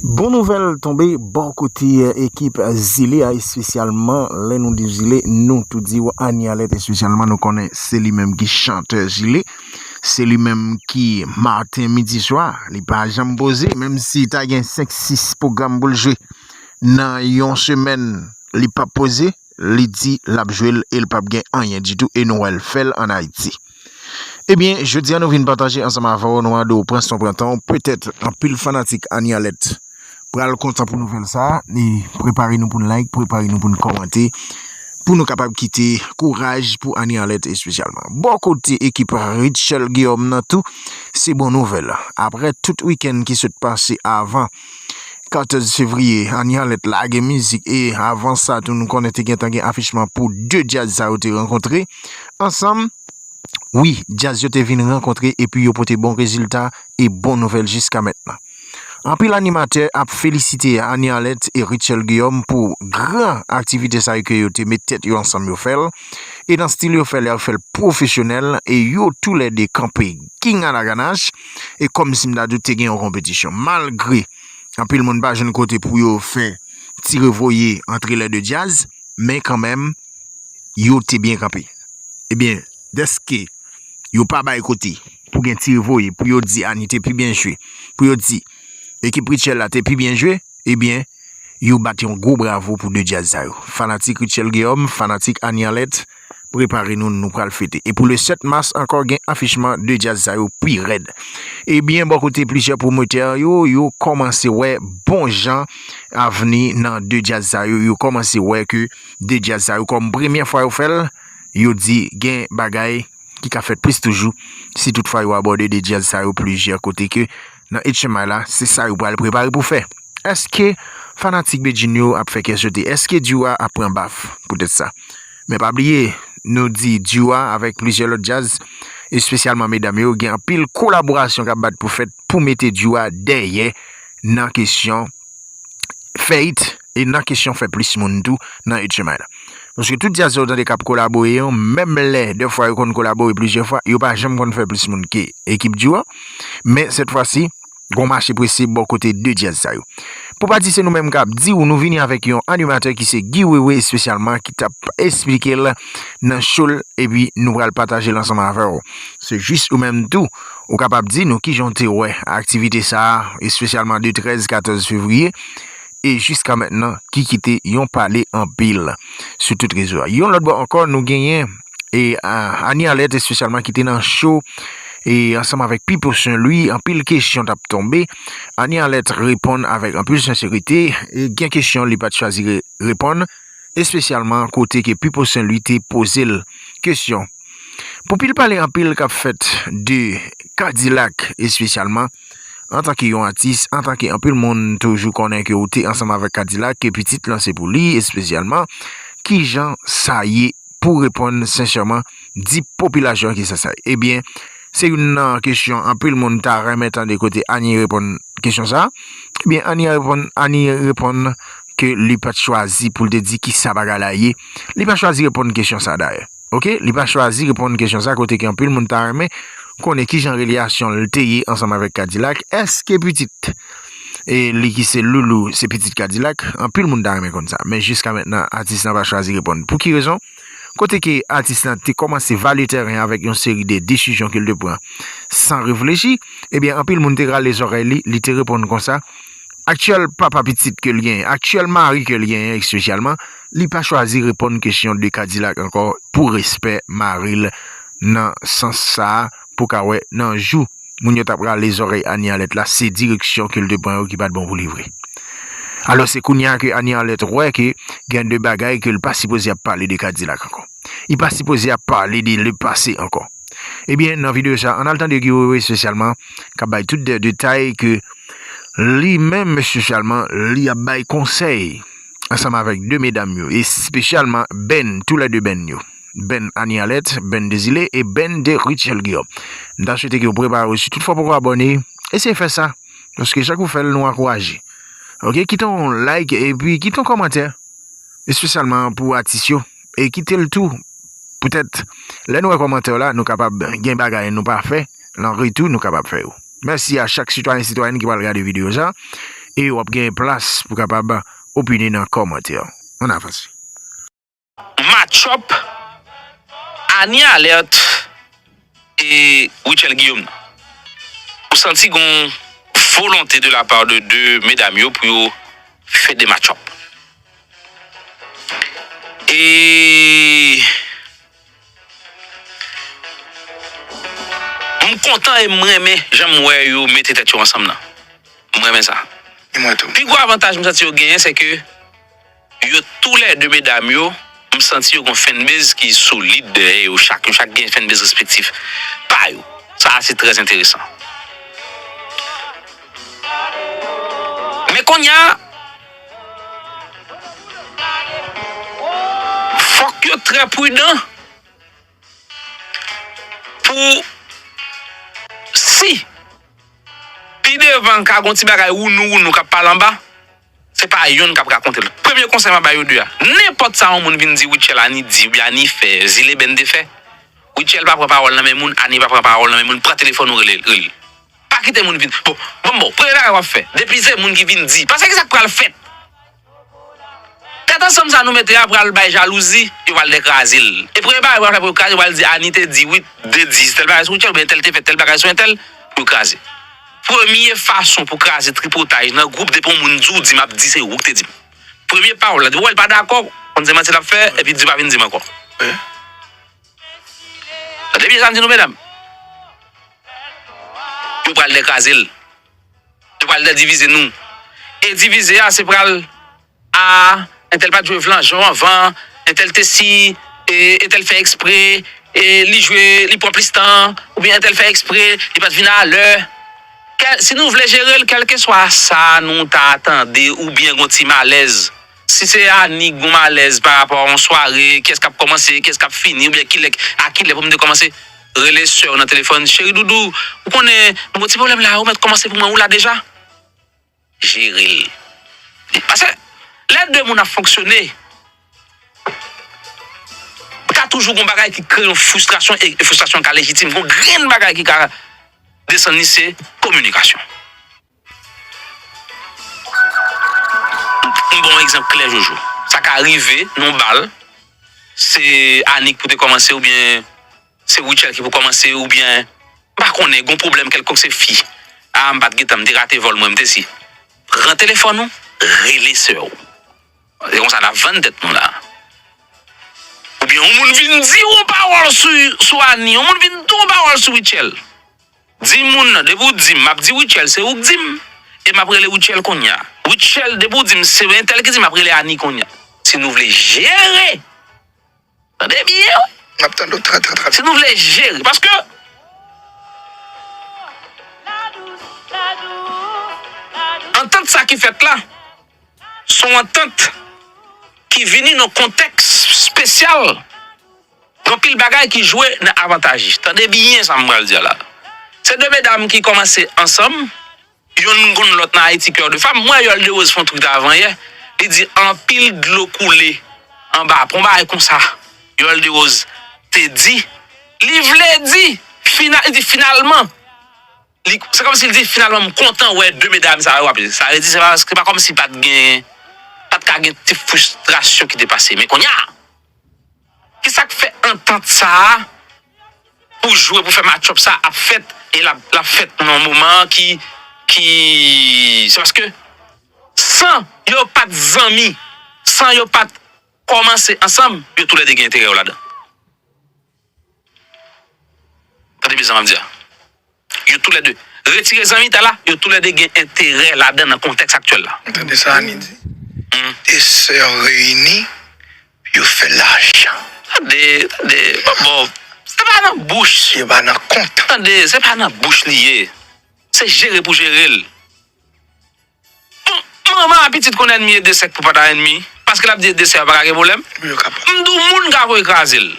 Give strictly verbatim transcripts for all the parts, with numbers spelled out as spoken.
Bon nouvèl tonbe bò kote ekip Zile a, espesyalman lè nou di Zile, nou tou di w Annie Arlette, espesyalman nou konnen se li menm ki chantè Zile. Se li menm ki maten, midi, swa, li pa janm poze, menm si ta gen senk, sis pwogram pou l jwe nan yon semèn, li p ap poze. Li di l ap jwe l e l p ap gen anyen ditou e nou wè l fè l ann Ayiti. Ebyen, jodi a nou vin pataje ansanm avè w, nou mande w pran son, pran tan w. Petèt anpil fanatik Annie Arlette pral kontan pou nouvèl sa a. Ni prepare nou pou n like, prepare nou pou n kòmante, pou nou kapab kite kouraj pou Annie Arlette espesyalman. Bò kote ekip Rutshelle Guillaume nan tou, se bon nouvèl. Aprè tout wikenn ki sot pase avan katòz fevriye, Annie Arlette lage mizik e avan sa tou nou konnen te gentan gen afichman pou de djaz sa yo te rankontre ansanm. Wi, djaz yo te vin rankontre epi yo pote bon rezilta e bon nouvèl jiska mentnan. Anpil animatè ap felisite Annie Arlette e Rutshelle Guillaume pou gran aktivite sa yo ke yo te met tèt yo ansanm yo fè l. E nan stil yo fè l, yo fè l pwofesyonèl e yo toulède kanpe king a la ganach. E kòmsi m ta di w te gen yon konpetisyon. Malgre anpil moun pa jwenn kote pou yo fè tire voye antre lè de djaz, men kanmenm, yo te byen kanpe. Ebyen, dèske yo pa bay kote pou gen tire voye, pou yo di Annie te pi byen jwe, pou yo di ekip Rutshelle la te pi byen jwe, ebyen, yo bat yon gwo bravo pou de djaz sa yo. Fanatik Rutshelle Guillaume, fanatik Annie Arlette, prepare nou, nou pral fete. E pou le sèt mas ankò, gen afichman de djaz sa yo pi rèd. Ebyen, bò kote plizyè pwomotè yo, yo kòmanse wè bon jan avni nan de djaz sa yo. Yo kòmanse wè ke de djaz sa yo kòm premyè fwa yo fè l, yo di gen bagay ki ka fèt plis toujou si toutfwa yo abòde de djaz sa yo plizyè kote ke nan H M I la, se sa yo pral prepare pou fè. Èske fanatik Bedjine yo ap fè kè sote? Èske Dua ap pran baf poutèt sa? Men pa bliye, nou di Dua avèk plizyè lòt djaz, espesyalman medam yo, gen anpil kolaborasyon k ap bat pou fèt pou mete Dua dèyè nan kesyon fè it e nan kesyon fè plis moun tou nan H M I la. Paske tout djaz sa yo tande k ap kolabore yo, menm lè dèfwa yo konn kolabore plizyè fwa, yo pa janm konn fè plis moun ke ekip Dua. Men sèt fwa si, gon mache prese bò kote de djaz sa yo. Pou pa di se nou menm k ap di w, nou vini avèk yon animatè ki se Guy Wewe espesyalman, ki t ap esplike l nan show l, epi nou pral pataje l ansanm avè w. Se jis ou menm tou, ou kapab di nou kijan w te wè aktivite sa a, espesyalman de trèz, katòz fevriye, e jiska mentnan ki kite yon pale anpil sou tout rezo a. Yon lòt bò ankò, nou genyen e a, Annie Arlette espesyalman ki te nan show e ansanm avèk Pipo Saint Louis, anpil kesyon t ap tonbe. Annie Arlette reponn avèk anpil senserite, e gen kesyon li pa t chwazi re-, reponn, espesyalman kote ke Pipo Saint Louis te poze l kesyon. Pou pil pale anpil k ap fèt de Kadilak espesyalman, antanke yon atis, antanke anpil moun toujou konnen ke ou te ansanm avèk Kadilak, ke pitit lan se pou li espesyalman, kijan sa ye pou reponn sensèman, di popilasyon an kisa sa ye. Ebyen, se youn nan kesyon anpil moun ta renmen tande kote Annie reponn kesyon sa. Ebyen, Annie reponn, Annie reponn ke li pa t chwazi pou l te di kisa bagay la ye. Li pa chwazi reponn kesyon sa dayè. Oke, li pa chwazi reponn kesyon sa kote ke anpil moun ta renmen konnen kijan relasyon l te ye ansanm avèk Kadilak. Èske pitit e li ki se Loulou, se pitit Kadilak? Anpil moun ta renmen konn sa. Men jiska mentnan, atis lan pa chwazi reponn. Pou ki rezon? Kote ke atis lan te kòmanse vale tèren avèk yon seri de desizyon ke l te pran san reflechi, ebyen, anpil moun te rale zòrèy li, li te reponn konsa, aktyèl papa pitit ke l genyen, aktyèl mari ke l genyen espesyalman, li pa chwazi reponn kesyon de Kadilak ankò pou respè mari l nan sans sa a, pou ka wè nan jou moun yo t ap rale zòrèy Annie Arlette la, se direksyon ke l te pran yo ki pa t bon pou li vre. Alò, se kounye a ke Annie Arlette wè ke gen de bagay ke l pa sipoze ap pale de Kadilak ankò. Li pa sipoze ap pale de lepase ankò. Ebyen, nan videyo sa, ann al tande Guy Wewe espesyalman, k ap bay tout de detay ke li menm espesyalman, li ap bay konsèy ansanm avèk de medam yo, espesyalman Ben, toulède Ben yo. Ben Annie Arlette, Ben Désiré e Ben de Rutshelle Guillaume. M ta swete ke w prepare w, si toutfwa w poko abòne, eseye fè sa. Paske chak ou fè l, nou ankouraje. Oke, kite yon like epi kite yon kòmantè, espesyalman pou atis yo. E kite l tou. Poutèt, lè nou wè kòmantè w la, nou kapab gen bagay nou pa fè, nan retou, nou kapab fè yo. Mèsi a chak sitwayen, sitwayèn ki pral gade videyo sa. e w ap gen plas pou kapab opine nan kòmantè. Ann avanse. Match up, Annie Alerte e Rutshelle Guillaume nan. Ou santi gon volonte de la part de de medam yo pou yo fè de match up. E m kontan e m renmen jan m wè yo mete tèt yo ansanm nan. M renmen sa. E mwen tou. Pi gwo avantaj m santi yo genyen, se ke yo toulède medam yo, m santi yo gon fanbase ki solid dèyè yo chak. Yo chak gen fanbase respektif pa yo. Sa a se trè enteresan. Men kounye a, fòk yo trè pridan pou si pi devan ka gon ti bagay wounou wounou k ap pale anba, se pa yonn k ap rakonte lòt. Premye konsèy m ap ba yo de a, nenpòt sa yon moun vin di Rutshelle Annie di oubyen Annie fè, Zilebèn te fè, Rutshelle pa pran pawòl nan men moun, Annie pa pran pawòl nan men moun, pran telefòn ou rele l, rele l. Pa kite moun vin. Bon, bon, bon, premye bagay w ap fè, depi se moun ki vin di, paske ki sa k pral fèt? Tèt ansanm sa nou mete a pral bay jalouzi, yo pral dekraze l. E premye bagay yo pral fè pou yo kraze, yo pral di Annie te di wi, te di tèl bagay sou Rutshelle, oubyen entèl te fè tèl bagay sou entèl, pou yo kraze. Premye fason pou kraze tripotaj nan gwoup, depi yon moun di w di m ap di se ou k te di m. Premye pawòl la, depi w wè l pa dakò, konn se manti l ap fè, epi di pa vin di m ankò. Tande byen sa m di nou, medam. Yo pral dekraze l. Yo pral dedivize nou. E divize a, se pral, a, entèl pa t jwe flanjan anvan, entèl te si, e, entèl fè ekspre, e, li jwe, li pran plis tan, oubyen entèl fè ekspre, li pa t vin alè. Kè, si nou vle jere l, kèlkeswa sa nou ta tande oubyen gon ti malèz, si se Annie k gon malèz pa rapò a yon sware, kiyès k ap kòmanse, kiyès k ap fini, oubyen kilè, a kilè pou m te kòmanse, rele sè w nan telefòn, cheri doudou, ou konnen, m gon ti pwoblèm la, ou mèt kòmanse pou mwen, ou la deja? Jere l. Paske lè de moun ap fonksyone, ka toujou gon bagay ki kreye yon fristrasyon, e fristrasyon ka lejitim. Gon grenn bagay ki ka desann li, se kominikasyon. M ba w yon egzanp klè, Jojo. Sa ka rive nan yon bal, se Annie k pou te kòmanse oubyen se Rutshelle ki pou kòmanse oubyen, m pa konnen, gon pwoblèm kèlkonk, se fi. A, m pa t gentan, m te rate vòl mwen, m te si. Pran telefòn ou, rele sè w. Se konsa n ap vann tèt nou la. Oubyen yon moun vin di w yon pawòl sou, sou Annie, yon moun vin di w yon pawòl sou Rutshelle. Di moun nan, depi w di m, m ap di Rutshelle, se ou k di m. E m ap rele Rutshelle kounye a. Rutshelle, depi w di m, se entèl ki di m, m ap rele Annie kounye a. Si nou vle jere, tande byen, wi. M ap tande w trè, trè, trè byen. Si nou vle jere, paske antant sa ki fèt la, se yon antant ki vini nan kontèks espesyal. Gen anpil bagay ki jwe nan avantaj li. Tande byen sa m pral di a la. Se de medam ki kòmanse ansanm, yonn konn lòt nan Ayiti, Cœur de Femme. M wè Yol Derose fè yon tweet avan yè. Li di anpil dlo koule anba pon, bagay konsa. Yol Derose te di, li vle di, fina-, li di finalman, li, se kòmsi li di finalman m kontan wè de medam sa yo. Sa vle di se pa, se pa kòmsi pa t gen, pa t ka gen ti fristrasyon ki te pase. Men kounye a, kisa k fè antant sa a pou jwe, pou fè match up sa ap fèt, e l ap, l ap fèt nan yon moman ki, ki, se paske san yo pa t zanmi, san yo pa t kòmanse ansanm, yo toulède gen enterè yo ladan. Tande byen sa m ap di a. Yo toulède. Retire zanmitay la, yo toulède gen enterè ladan nan kontèks aktyèl la. Tande sa Annie di. Hmm. De sè reyini, yo fè lajan. Tande, tande, bon, se pa nan bouch. Yo pa nan kont. Tande, se pa nan bouch li ye. Se jere pou jere l. Bon, manman a pitit konn ènmi e de sè k pou pa ta ènmi, paske l ap di e de sè yo pa ka gen pwoblèm. Yo kapab. M di w moun ka voye kraze l.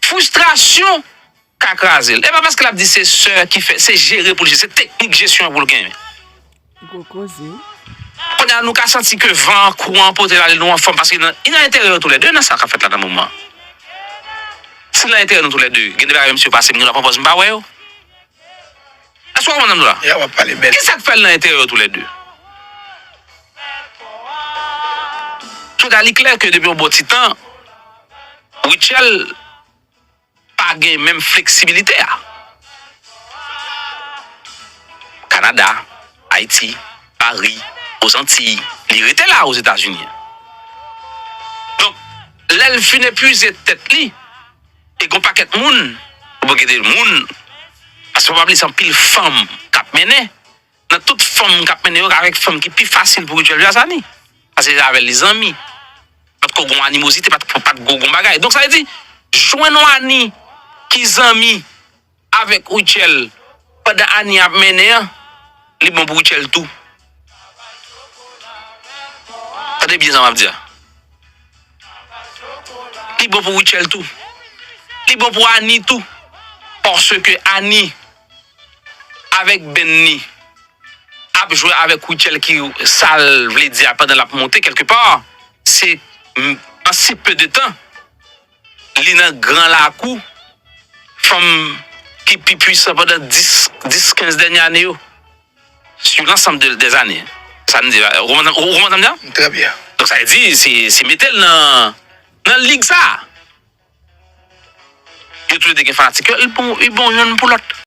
Fristrasyon ka kraze l. E pa paske l ap di se sè ki fè, se jere pou l jere, se teknik jesyon an pou l genyen. Gwo koze. Kounye a nou ka santi ke van an, kouran an pote l ale, nou anfòm, paske nan, li nan enterè yo toulède nan sa k ap fèt la nan moman an. Si nan enterè nou toulède, gen de bagay menm si yo pase m, gen dwa pran pòz m pa wè yo. Èske w konprann sa m di w la? Ya, w ap pale bèl. Kisa k fè l nan enterè yo toulède? Tout a li klè ke depi yon bon ti tan, Rutshelle pa gen menm fleksibilite a. Kanada, Ayiti, Pari, Ozantiy, li rete la Ozetazini. Donk, lè l fin epuize tèt li, e gon pakèt moun, ou gen de moun, paske fò pa bliye se anpil fanm k ap mennen, nan tout fanm k ap mennen yo, avèk fanm ki pi fasil pou Rutshelle jwe a se Annie. Paske se avè l li zanmi. Pa t ko gon animozite, pa t ko, pa t ko gon bagay. Donk sa vle di, jwenn yon Annie ki zanmi avèk Rutshelle pandan Annie ap mennen an, li bon pou Rutshelle tou. Tande byen sa m ap di a. Li bon pou Rutshelle tou. Li bon pou Annie tou. Paske Annie, avèk benn li, ap jwe avèk Rutshelle ki sa l vle di a pandan l ap monte, kèlkepa, se, m, an si peu de tan, li nan gran lakou fanm ki pi pwisan pandan dis, dis, kenz dènye ane yo. Sur l'ensemble de, des années. Sa n di la. Ou konprann, ou konprann sa m di a? Trè byen. Donk, sa vle di, se, se mete l nan, nan lig sa a. Yo toulede gen fanatik yo, li bon, li bon youn pou lòt.